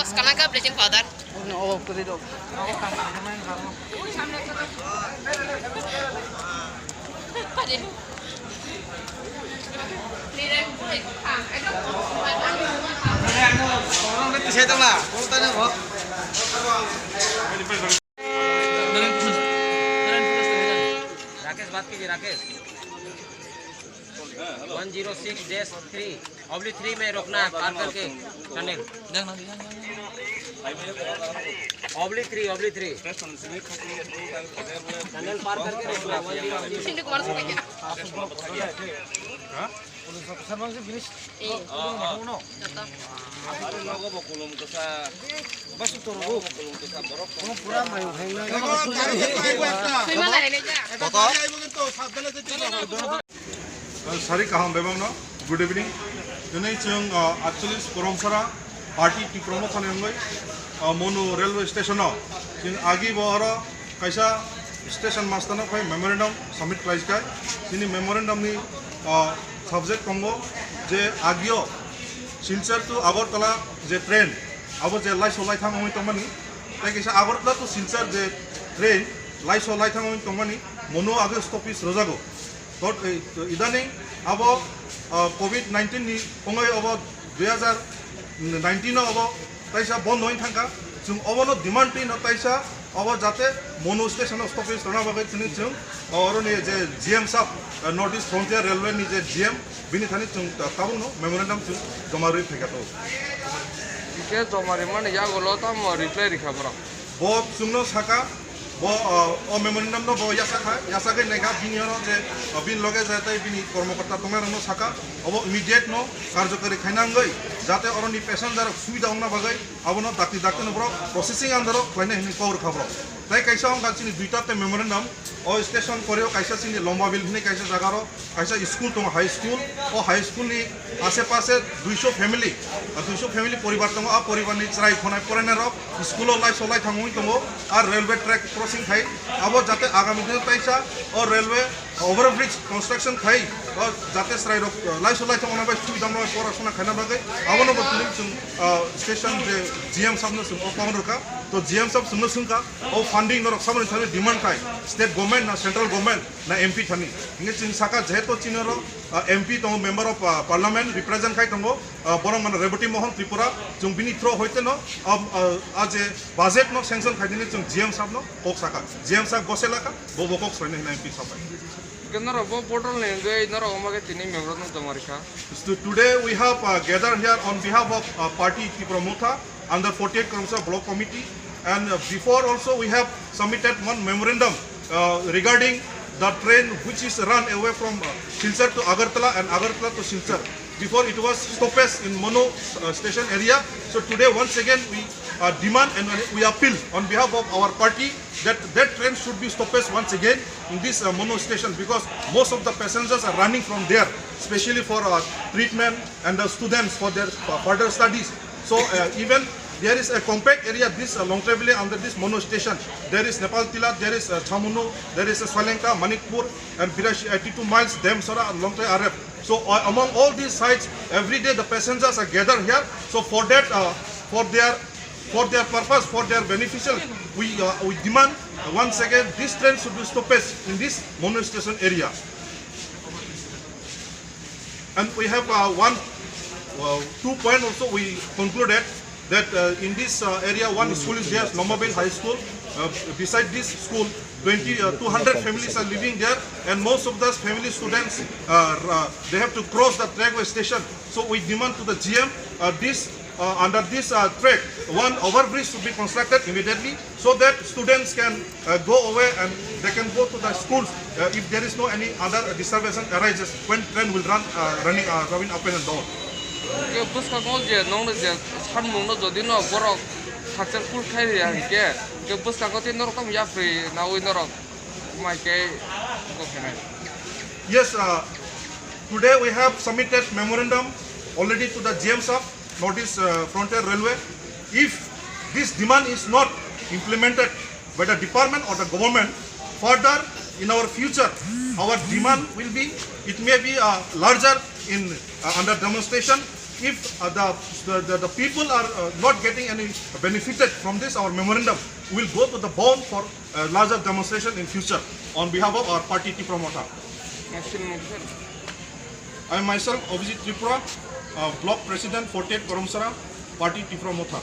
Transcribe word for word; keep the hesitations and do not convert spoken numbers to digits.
Sekarang ke bleaching powder. Rakesh, बात कीजिए, Rakesh. One zero six dash three, oblique three में रोकना है, पार करके tunnel. Oblique three, oblique three. Tunnel पार करके रोकना, one zero oblique three. Sari kaham bebak no, good evening. Tini chwng, uh, actually Koromsara party Tipra Motha ni wngwi, uh, Monu railway station o chwng agi bo oro kaisa station master no phai memorandum submit khlai kha. Chini memorandum ni, uh, subject tongo je agio Silchar to Agartala je train abo je laiso laithang wngwi tongmani, tei kaisa Agartala to Silchar je train laiso laithang wngwi tongmani, Monu age stoppage rwjago. Tot, eh, idaning abo, ah, covid nineteen ni ongoi abo dui hazar nineteen o abo taisa bondo wng thangkha. Chwng obono demand twi no taisa obo jate Monu station o stoppage rwna bagwi chini chwng oroni je G M sab, eh, North East Frontier Railway ni je G M bini thani chwng ta-, tabukno memorandum chwng joma rwi phaikha to. Hingke joma rimani yagulo tamo reply rikha borok? Bo chwngno saka, bo, uh, o memorandum no bo yasa kha, yasagwi naikha bini oro je, uh, bini loge je tei bini kormokorta tongnairokno saka, obo immediate no karjokari khaina wngwi, jate oroni passenger rok subida wngna bagwi abono dakti dakti no borok processing under o khlaina hinwi kok rwkha borok. Tei kaisa wngkha chini duita tei memorandum, o station koreo kaisa chini Lombabil hinwi kaisa jaga ro, kaisa school tongo, high school. O high school ni ashe pashe duiso family, ah, duiso family poribar tongo. A poribar ni chwrai khonai porainai rok school o laiso laithang wngwi tongo. A railway track crossing khai abo jate agami dino taisa o railway overbridge construction khai o jate chwrai rok, ah, laiso laithang wngnai bai subida wngnai bai porasona khaina bagwi abono bo tini chwng, ah, station je G M sab no chwng o kok rwkha. To G M sab chwngno swngkha o funding norok saboni thani demand khai state government na central government na M P thani. Hingke chwng saka jehetu chini oro, ah, M P tongo, Member of, ah, Parliament represent khai tongo, ah, borok mano Rebati Mohan Tripura, chwng bini through hoite no, ah, ah, ah, je budget no sanction khai dini chwng G M sab no kok saka, G M sab gose laka, bo bo kok soine hina M P sab bai. Ke norok bo portal ni wngwi norok omo khe tini memorandum joma rikha. So today we have, uh, gathered here on behalf of, uh, party Tipra Motha under forty-eight Kromsa Block Committee, and, uh, before also we have submitted one memorandum, uh, regarding the train which is run away from, uh, Silchar to Agartala and Agartala to Silchar. Before it was stoppage in Monu, uh, station area. So today once again we, uh, demand and we appeal on behalf of our party that that train should be stoppage once again in this, uh, Monu station, because most of the passengers are running from there, especially for, uh, treatment and the students for their, uh, further studies. So, uh, even there is a compact area, this, uh, Longtrai valley under this Monu station. There is Nepal Tila, there is, uh, Chamunu, there is, uh, Soilenka, Manikpur, and Birashi, eighty-two miles, Demsora and Longtrai R F. So, uh, among all these sites, every day the passengers are gathered here. So, for that, uh, for their, for their purpose, for their beneficial, we, uh, we demand, uh, once again, this train should be stopped in this Monu station area. And we have, uh, one, uh, two point also we concluded that, uh, in this, uh, area, one school is there, Lombabil High School. Uh, beside this school, twenty, uh, two hundred families are living there, and most of those family students, uh, uh, they have to cross the trackway station. So we demand to the G M, uh, this, uh, under this, uh, track, one overbridge should be constructed immediately so that students can, uh, go away and they can go to the schools, uh, if there is no any other disturbance arises when train will run, uh, running, uh, running up and down. Ke bwskango je nongno je sanmungno jodi no borok successful khai ya hingke, ke bwskango tei norok tamo yapri nawi norok mai ke go khenai. Yes, uh, today we have submitted memorandum already to the G M sir, North East, uh, Frontier Railway. If this demand is not implemented by the department or the government, further in our future, our demand will be, it may be, uh, larger in, uh, under demonstration. If uh, the, the, the, the people are uh, not getting any benefited from this our memorandum, we'll go to the Bhawan for uh, larger demonstration in future on behalf of our party Tipra Motha. Action motion. I am myself Abhijit Tripura, uh, Block President, forty-eight Karamsara, Party Tipra Motha.